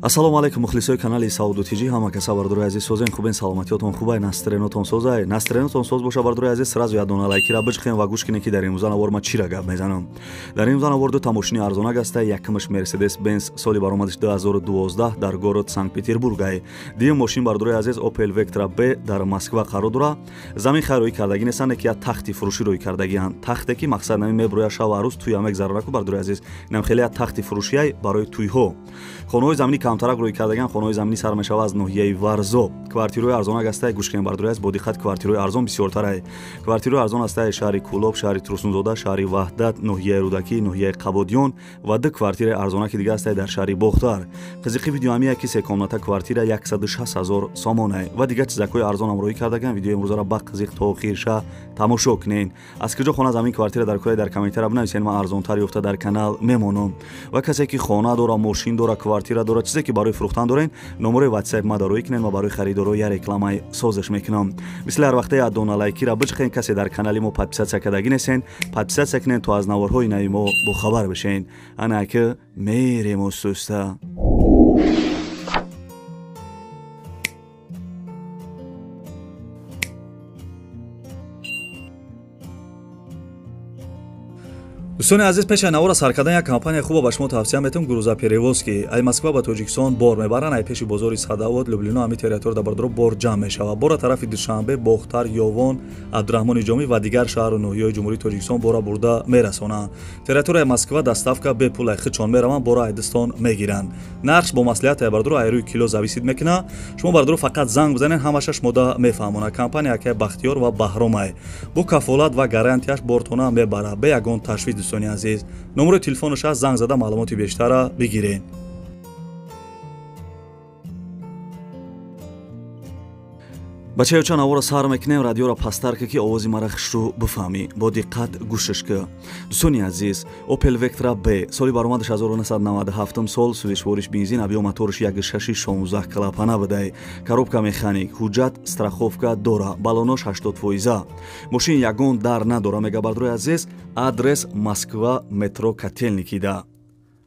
Ассалому алайкум, мухлисои канали Сауду ТЖ, ҳама каса бардорои азиз созен, хубен, саломатиётон хубай, настроениятон созай. Настроениятон соз боша бардорои азиз, сразу як дона лайкира биҷхен ва гӯш кунед, ки дар имрӯза навор ма чира гап мезанам. Дар имрӯза навор ду та мошини арзонак аста. Якумаш Мерседес Бенз, соли баромадаш 2012 дар город Санкт-Петербургай. Дуюм мошин бардорои азиз Opel Vectra B дар Москва қарор дора. Замин хайр рӯй кардагӣ нестанд, ки як тахти фурӯшӣ рӯй кардагианд. Тахте ки мақсад нами меброя шав арӯз туя мегзаронаку бардорои азиз. Инам хеле як тахти фурӯшиай барои туйҳо. Хонаҳои заминӣ камтарак рӯй кардаган. Хонаҳои заминӣ сар мешава аз ноҳияи Варзоб. Квартираҳои арзонак астае, гӯш кунед бардорои азиз, бо диққат, квартираҳои арзон бисёртарае. Квартираҳои арзон астае шаҳри Кӯлоб, шаҳри Турсунзода, шаҳри Ваҳдат, ноҳияи Рӯдакӣ, ноҳияи Қабодиён ва ду квартираи арзонаки дига астае дар шаҳри Бохтар. Қизиқи видео ҳамия ки секомната квартира 160 ҳазор сомонае ва дигар чизакҳои арзонам рӯй кардаган. Видеои имрӯзаро ба қизиқ то охирша тамошо кунед. Аз куҷо хона замин квартира дар кӯя дар комментария бинависед, ман арзонтар ёфта дар канал мемонам. Ва касе ки хона дора, мошин дора, квартира дора, чизе ки барои фурӯхтан дорен, номерои WhatsApp ма дароӣ кунед, ма барои харидоро я рекламаи созиш мекунам. Мисли ҳар вақта як дона лайкира биҷхен. Касе дар канали мо подписаться кардагӣ нестен, подписаться кунед, то аз наворҳои нави мо бохабар бишен. Ана ки мерем устуста. Дӯстони азиз, пеш аз навора сар кардан як компания хуба ба шумо тавсия метавам, грузоперевозки. Ай Москва ба Тоҷикистон бор мебаранд, ай пеши бозори Садовод, Люблино, ҳами территория бардоро бор ҷамъ мешавад. Бора тарафи Душанбе, Бохтар, Ёвон, Абдураҳмони Ҷомӣ ва дигар шаҳру ноҳияҳои Ҷумҳурии Тоҷикистон бора бурда мерасонанд. Территорияи Москва доставка бепул, ай худшон мераванд, бора айдистон мегиранд. Нархш бо маслиҳат ай бардоро ай рӯи кило зависит мекунад. Шумо бардоро фақат занг бизанед, ҳамаша шумода мефаҳмонад. Компания акай Бахтиёр ва Баҳромай. Бо кафолат ва гарантияш бортона мебарад, бе ягон ташвиш. Дӯстони азиз, номерои телефонаш аст, занг зада маълумоти бештара бигиред. Бачаёча навора сар мекунем, радиоро пасттар ки овози мара хушрӯ бифаҳмӣ, бо диққат гӯшаш ки. Дӯстони азиз, Opel Vectra B соли баромадаш 1997 сол, сӯзишвориш бензин, объём мотораш 1.6 16 клапана будай, коробка механик, ҳуҷҷат страховка дора, балонош 80%. Мошин ягон дар надора, мега бардорои азиз. Адрес Москва, метро Котельникида.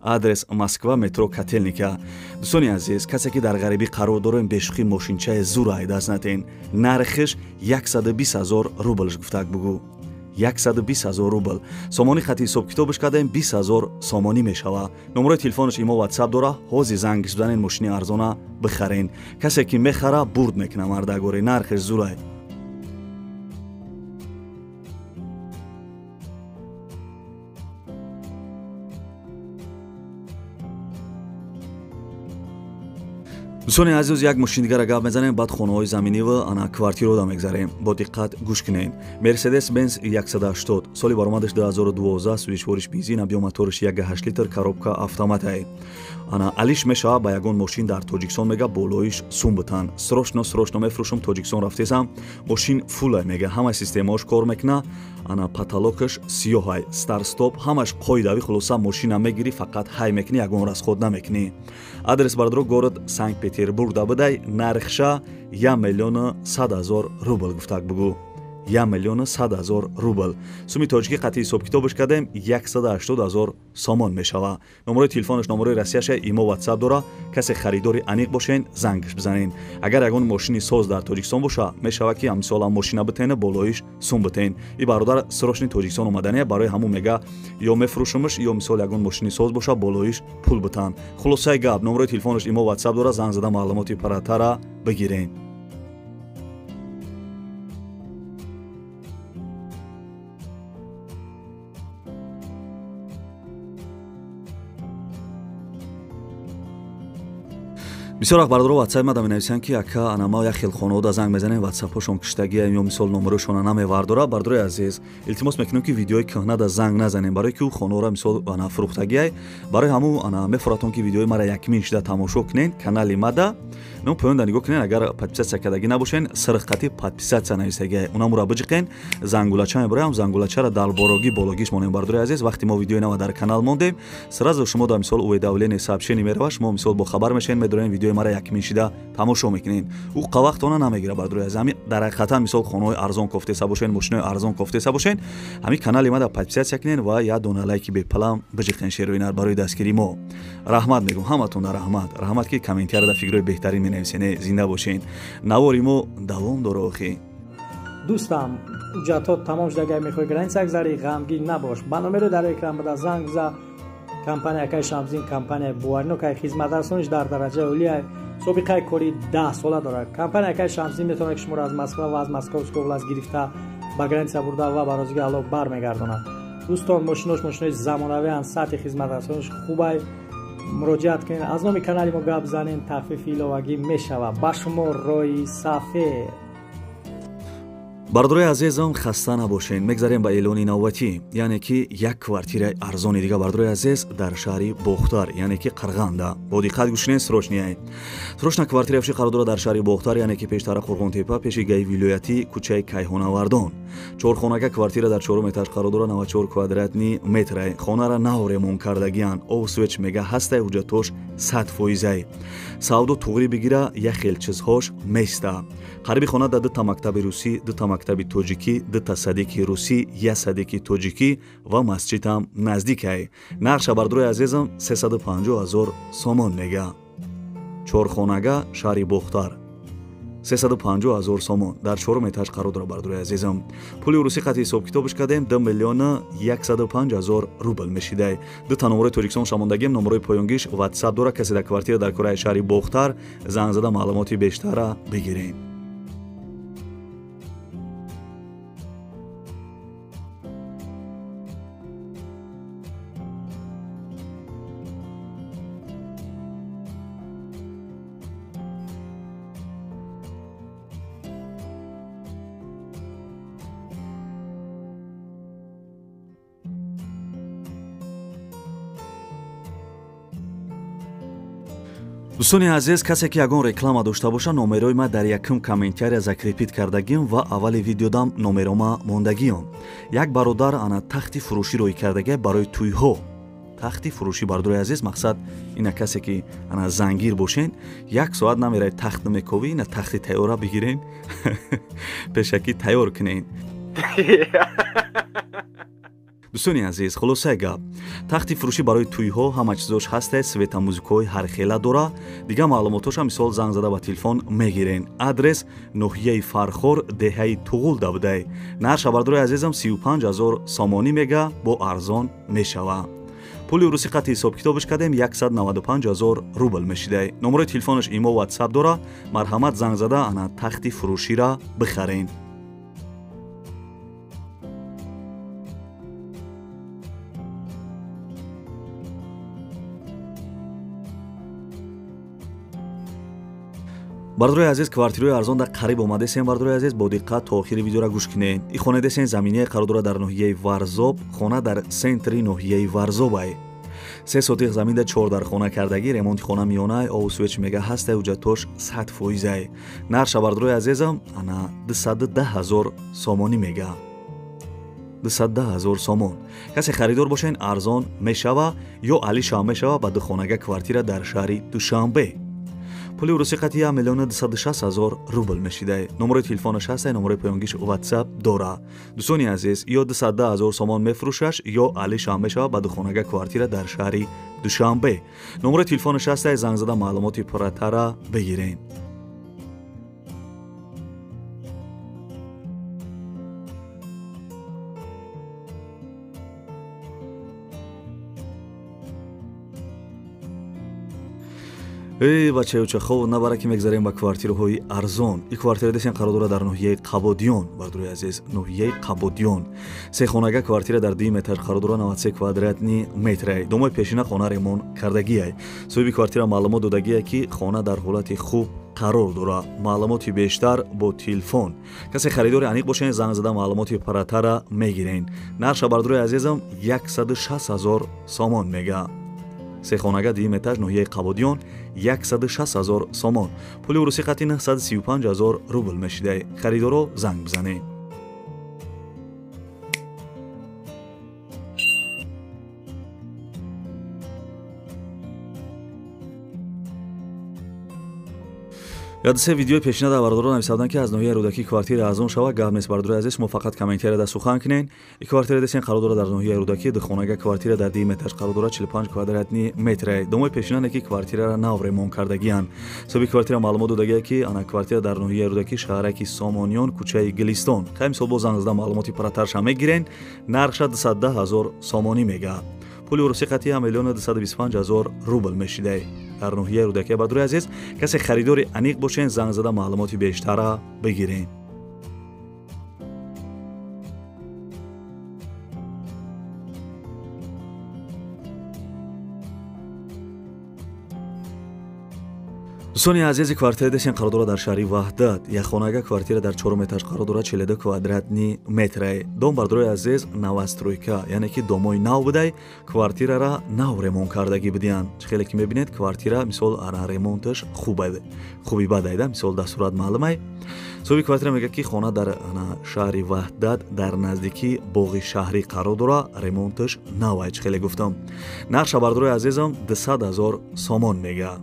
Адрес Москва, метро Котельника. Дӯстони азиз, касе ки дар ғарибӣ қарор дорем, бешухӣ мошинчаи зур айдаст натен. Нархиш 120 ҳазор рублш гуфтак бугӯ. 120 ҳазор рубл. Сомонӣ хати ҳисобкитобаш кардем, 20 ҳазор сомонӣ мешава. Номерои телефонаш имо WhatsApp дора, ҳозир зангиш бизанед, мошини арзона бихарен. Касе ки мехара бурд мекуна мардагори, нархиш зурай. Дӯстони азиз, як мошин дигара гап мезанем, баъд хонаҳои заминӣ ва ана квартираро мегзарем. Бо диққат гӯш кунед. Мерседес Бенз 180, соли баромадаш 2012, сӯзишвориш бензин, объём мотораш 1.8 литр, коробка автоматай. Ана алиш мешава ба ягон мошин дар Тоҷикистон, мега болоиш сум битан. Срочно срочно мефурӯшам, Тоҷикистон рафтесам. Мошин фулай мега, ҳама системаош кор мекуна, ана потолокаш сиёҳай, старт-стоп ҳамаш қоидави. Хулоса мошина мегирӣ, фақат ҳай мекунӣ, ягон расход намекунӣ. Адрес бардоро город Санкт-Петербург да будай, нархша 1 миллиону 100 ҳазор рубл гуфтак бугӯ. 1 миллиону 100 ҳазор рубл. Суми тоҷикӣ қатъи ҳисобкитобаш кардем, 180 ҳазор сомон мешава. Номерои телефонаш номерои Россияша, имо WhatsApp дора. Касе харидори аниқ бошен, зангаш бизанен. Агар ягон мошини соз дар Тоҷикистон боша, мешава ки ҳамисола мошина битена, болоиш сум битен. И бародар срочни Тоҷикистон омадания, барои ҳамун мега ё мефурӯшумаш, ё мисол ягон мошини соз боша, болоиш пул битан. Хулосаи гап, номерои телефонаш имо WhatsApp дора, занг зада маълумоти паратара бигирен. Бисёр вақт бародаро WhatsApp мада менависанд, ки ака ана ма як хел хонавода занг мезанем, WhatsApp-ҳошон киштагия ё мисол номерошона намевардора. Бародарои азиз, илтимос мекунем, ки видеои кӯҳнада занг назанем, барое ки ӯ хонавора мисол ана фурӯхтагиай. Барои ҳамун ана мефуратон, ки видеои мара якмин шида тамошо кунен канали мада. Ну поёнда нигоҳ кунен, агар подписаться кардагӣ набошен, сирқати подписаться нависагиай, унамура биҷиқен, зангулача мебароям, зангулачара дар борогӣ бологиш монем. Бародарои азиз, вақте мо видеои нава дар канал мондем, сразу шумо дар мисол уведомление сообщение мерава, шумо мисол бохабар мешавед, медорем. видеои мара якмин шида тамошо мекунед. Ӯ қавақтона намегира бардорои азиз. Ҳами дар ҳақиқатан мисол хонаҳои арзон кофтеса бошен, мошинои арзон кофтеса бошен, ҳами канали мада подписаться кунед ва як дона лайки бепалам биҷиқен шерои нар барои дастгирии мо. Раҳмат мегӯм ҳаматонда, раҳмат. Раҳмат ки комментарияда фикрҳои беҳтарин менависен. Зинда бошен. Навори мо давом дора охи. Дӯстам, ҳуҷҷатҳо тамом шуда, агар мехоҳӣ граница гузарӣ, ғамгин набош. Ба номеро дар экран буда занг за. Компания Акай Шамсиддин компания боваринок ай, хизматрасониш дар дараҷаи олия, собиқаи кори 10 сола дорад. Компания Акай Шамсиддин метавонад ки шуморо аз Москва ва аз Московской област гирифта ба граница бурда ва ба розигии Аллоҳ бармегардонад. Дӯстон, мошинош мошинои замонавианд, сатҳи хизматрасониш хубай. Муроҷиат кунед, аз номи канали мо гап занем, тахфифи иловагӣ мешавад. Ба шумо роҳи сафед. Бардорои азизам, хаста набошед. Мегзарем ба эълони навбатӣ, яъне ки як квартираи арзони дига бардорои азиз дар шаҳри Бохтар, яъне ки Қарғанда. Бо диққат гӯш кунед, срочный. Срочно квартира фурӯшӣ қарор дорад дар шаҳри Бохтар, яъне ки пештара Қурғонтепа, пеши гаи вилоятӣ, кӯчаи Кайҳонавардон. Чорхонага квартира дар чорум этаж қарор дорад, 94 квадратный метр. Хонара нав ремонт кардагиянд. Об свеч мега ҳастай, ҳуҷҷатош 100%. Савдо туғрӣ бигира, як хел чизҳош места. Қариби хона дар дута мактаби русӣ, дута мактаби тоҷикӣ, дута садики русӣ, як садики тоҷикӣ ва масҷидам наздикай. Нархша бардорои азизам 350 000 сомон мега. Чорхонага шаҳри Бохтар 350 000 сомон дар чорум этаж қарор дорад бардорои азизам. Пули русӣ қатъи ҳисобкитобш кардем 2 105 000 рубл мешидай. Дута номерои Тоҷикистон шамондагим, номерои поёнгиш WhatsApp дора. Касе дар квартира дар кораи шаҳри Бохтар занг зада маълумоти бештара бигирем. Дӯстони азиз, касе ки ягон реклама дошта боша, номерои ма дар якум комментария закрепить кардагим ва аввали видеодам номерома мондагиём. Як бародар ана тахти фурӯшӣ рӯй кардагия барои тӯйҳо. Тахти фурӯшӣ бардорои азиз, мақсад ина касе ки ана зангир бошен, як соат намерай тахт намековӣ, ина тахти тайёра бигирен, пешакӣ тайёр кунен. Дӯстони азиз, хулосаи гап, тахти фурӯшӣ барои тӯйҳо ҳама чизош ҳасте, света музикаҳои ҳархела дора. Дигар маълумотоша мисол занг зада ба телефон мегирен. Адрес ноҳияи Фархор, деҳаи Туғулда будай. Нархша бардорои азизам 35 000 сомонӣ мега, бо арзон мешава. Пули русӣ қатъи ҳисобкитобш кардем 195 000 рубл мешидай. Номерои телефонаш имо WhatsApp дора. Марҳамат занг зада ана тахти фурӯшира бихарен. Бардорои азиз, квартираҳои арзон дар қариб омадесен. Бардорои азиз, бо диққат то охири видеора гӯш кунед. И хона десен заминае қарор дорад дар ноҳияи Варзоб, хона дар центри ноҳияи Варзобай. 3 сотих замин дар 4 дар хона кардагӣ, ремонти хона миёнай, обу свеч мега ҳастай, ҳуҷҷатош 100%. Нархша бардорои азизам ана 210 000 сомонӣ мега. 210 000 сомон. Касе харидор бошен, арзон мешава ё алиша мешава ба духонага квартира дар шаҳри Душанбе. Пули русӣ қатъи 1 260 000 рубл мешидай. Номерои телефонаш ҳастай, номерои поёнгиш WhatsApp дора. Дӯстони азиз, ё 210 000 сомон мефурӯшаш, ё алиша мешава ба духонага квартира дар шаҳри Душанбе. Номерои телефонаш ҳастай, занг зада маълумоти пурратара бигирен. Эй бачаюча, хоб набара ки мегзарем ба квартираҳои арзон. И квартира десен қарор дорад дар ноҳияи Қабодиён, бардорои азиз, ноҳияи Қабодиён. Се хонага квартира дар 2 метр қарор дорад, 93 квадратный метр. Домои пешина хона ремонт кардагиай. Соҳиби квартира маълумот додагие ки хона дар ҳолати хуб қарор дорад. Маълумоти бештар бо телефон. Касе харидори аниқ бошен, занг зада маълумоти пурратара мегирен. Нархша бардорои азизам 160 000 сомон мега. Се хонага 2 метр ноҳияи Қабодиён 160 000 сомон. Пули русӣ қатъи 935 000 рубл мешидай. Харидоро занг бизанед. Яд се видеои пешина дар бародарон нависадан, ки аз ноҳияи Рӯдакӣ квартира арзон шава. Гап нест, бародари азиз, шумо фақат комментарияда сухан кунен. И квартира десен қарор дорад дар ноҳияи Рӯдакӣ, духонага квартира дар дуюм этаж қарор дорад, 45 квадратный метре. Домои пешинане ки квартирара нав ремонт кардагиянд. Соҳиби квартира маълумот додагия, ки ана квартира дар ноҳияи Рӯдакӣ, шаҳраки Сомониён, кӯчаи Гилистон. Хай, мисол, бо занг зада маълумоти пурратарша мегирен. Нархша 210 ҳазор сомонӣ мега. Пули урусӣ қатъи 1 225 000 рубл мешидай. Дар ноҳияи Рӯдакия, бародари азиз, касе харидори аниқ бошен, занг зада маълумоти бештара бигирен. Дӯстони азизи, квартира десен қарор дорад дар шаҳри Ваҳдат. Якхонага квартира дар чорум этаж қарор дорад, 42 квадратный метре. Дом, бародарои азиз, новостройка, яъне ки домои нав будай, квартирара нав ремонт кардагӣ будиянд. Чӣ хеле ки мебинед, квартира, мисол, ара ремонташ хуби бадайда, мисол, дар сурат маълумай. Соҳиби квартира мегӯяд, ки хона дар шаҳри Ваҳдат, дар наздикии боғи шаҳрӣ қарор дорад, ремонташ навай, чӣ хеле гуфтам. Нархша, бародарои азизам, 200 ҳазор сомон мега.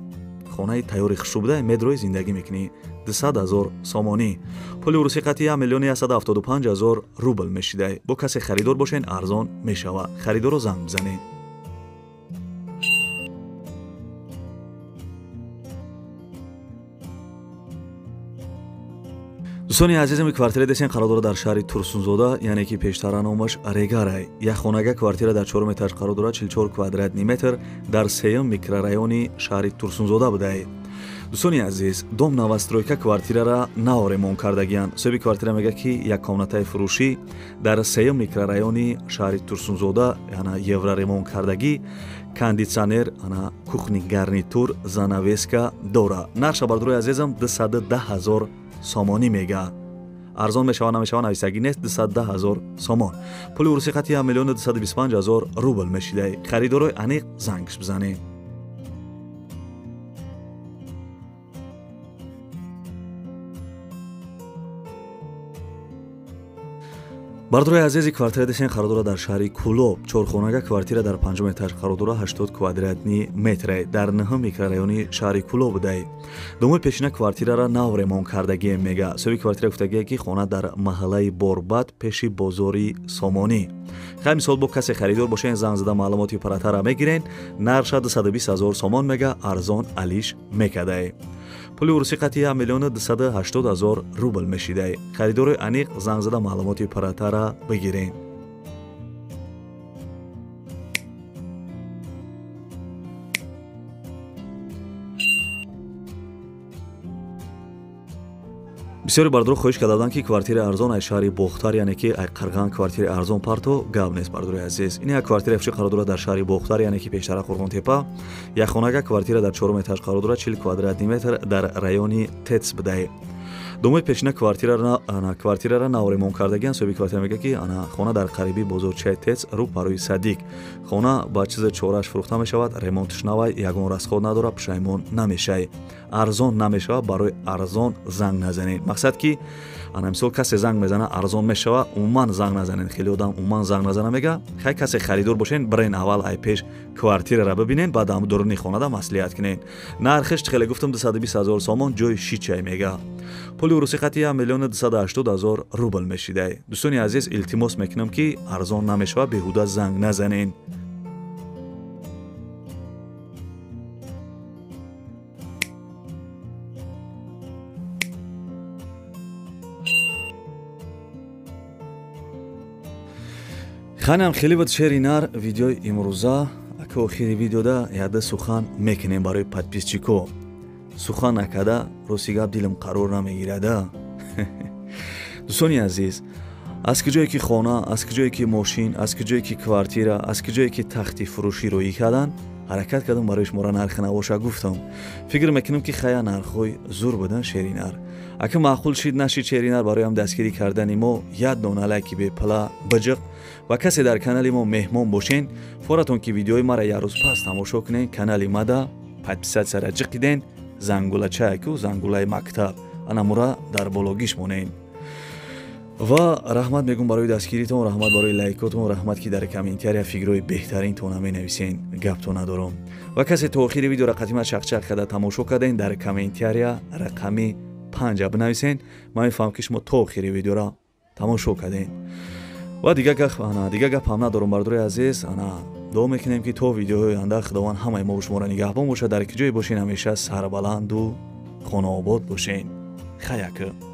Хонаи тайёри хушрӯ буда, медрои зиндагӣ мекунӣ. 200 ҳазор сомонӣ, пули урусӣ қатъи 1 175 000 рубл мешидай. Бо касе харидор бошен, арзон мешавад. Харидорро занг бизанед. Дӯстони азизам, квартира десен қарор дорад дар шаҳри Турсунзода, яъне ки пештара номаш Регарай. Як хонага квартира дар чорум этаж қарор дорад, 44 квадратный метр, дар сеюм микрорайони шаҳри Турсунзода будай. Дӯстони азиз, дом новостройка, квартирара нав ремонт кардагиянд. Соҳиби квартира мегӯяд, ки як комнатаи фурӯшӣ дар сеюм микрорайони шаҳри Турсунзода, ана евроремонт кардагӣ, кондитсионер, ана кухонный гарнитур, занавеска дора. Нархша, бародарои азизам, 210 ҳазор сомонӣ мега. Арзон мешава, намешава, нависагӣ нест. 210 ҳазор сомон, пули урусӣ қатъи 1 225 000 рубл мешидай. Харидорои аниқ зангш бизанед. Бародарои азизи, квартира десен қарор дорад дар шаҳри Кӯлоб. Чорхонага квартира дар панҷум этаж қарор дорад, 80 квадратный метре, дар нӯҳум микрорайони шаҳри Кӯлоб будай. Домои пешина квартирара нав ремонт кардагием мега. Соҳиби квартира гуфтагие, ки хона дар маҳаллаи Борбад, пеши бозори Сомонӣ. Хай, мисол, бо касе харидор бошен, занг зада маълумоти пурратара мегирен. Нархша 220 ҳазор сомон мега, арзон алиш мекардай. Пули урусӣ қатъи 1 280 000 рубл мешидай. Харидори аниқ занг зада маълумоти пурратара бигирен. Бисёри бародаро хоҳиш карда буданд, ки квартираи арзон аз шаҳри Бохтар, яъне ки ай Қарған квартираи арзон парто. Гап нест, бародарои азиз, ин як квартираи фурӯшӣ қарор дорад дар шаҳри Бохтар, яъне ки пештара Қурғонтепа. Як хонага квартира дар чорум этаж қарор дорад, 40 квадратный метр, дар райони ТЭЦ будай. Домои пешина квартирара нав ремонт кардагиан. Соҳиби квартира мегӯяд, ки ана хона дар қариби бозорчаи ТЭЦ, рӯ парои садик. Хона ба чизи чорааш фурӯхта мешавад, ремонтш навай, ягон расход надорад, пушаймон намешавӣ. Арзон намешавад, барои арзон занг назанед. Мақсад ки ана мисол касе занг мезана, арзон мешава, умуман занг назанед. Хеле одам умуман занг назана мега. Хай, касе харидор бошен, бирен, аввал ай пеш квартирара бибинен, баъд ам дуруни хонада маслиҳат кунен. Нархиш, хеле гуфтам, 220 ҳазор сомон, ҷои шичай мега. Пули урусӣ қатъи 1 280 000 рубл мешидай. Дӯстони азиз, илтимос мекунам, ки арзон намешавад, беҳуда занг назанен. Ханам хеле буд, шери нар, видеои имрӯза. Ака, охири видеода яда сухан мекунем барои подписчико. Сухан накарда, рости гап, дилам қарор намегирада. Дӯстони азиз, аз куҷое ки хона, аз куҷое ки мошин, аз куҷое ки квартира, аз куҷое ки тахти фурӯшӣ роӣ карданд, ҳаракат кардам барои шуморо нархи навоша гуфтам. Фикр мекунам, ки хая нархҳои зур будан, шери нар. Ака маъқул шид, нашид, шери нар, бароям дастгирӣ кардани мо як дона лайки бепала биҷиқ. Ва касе дар канали мо меҳмон бошен, форатон ки видеои мара як рӯз пас тамошо кунен, канали мада подписаться ра ҷиқиден, зангулачаяку зангулаи мактаб анамура дар бологиш монен. Ва раҳмат мегӯм барои дастгиритон, раҳмат барои лайкотон, раҳмат, ки дар комментария фикрҳои беҳтаринтона менависен, гапто надорам. Ва касе то охири видеора қатима чақчақ карда тамошо карден, дар комментария рақами 5 бинависен. Ман мефаҳмам, ки шумо то охири видеора тамошо карден. Ва дигар гап ҳам надорам, бардори азиз. Ана дуо мекунем, ки то видеоҳои оянда Худованд ҳамаи мо шуморо нигаҳбон бошад. Дар ки ҷое бошен, ҳамеша сарбаланду хонаобод бошен. Хаяка.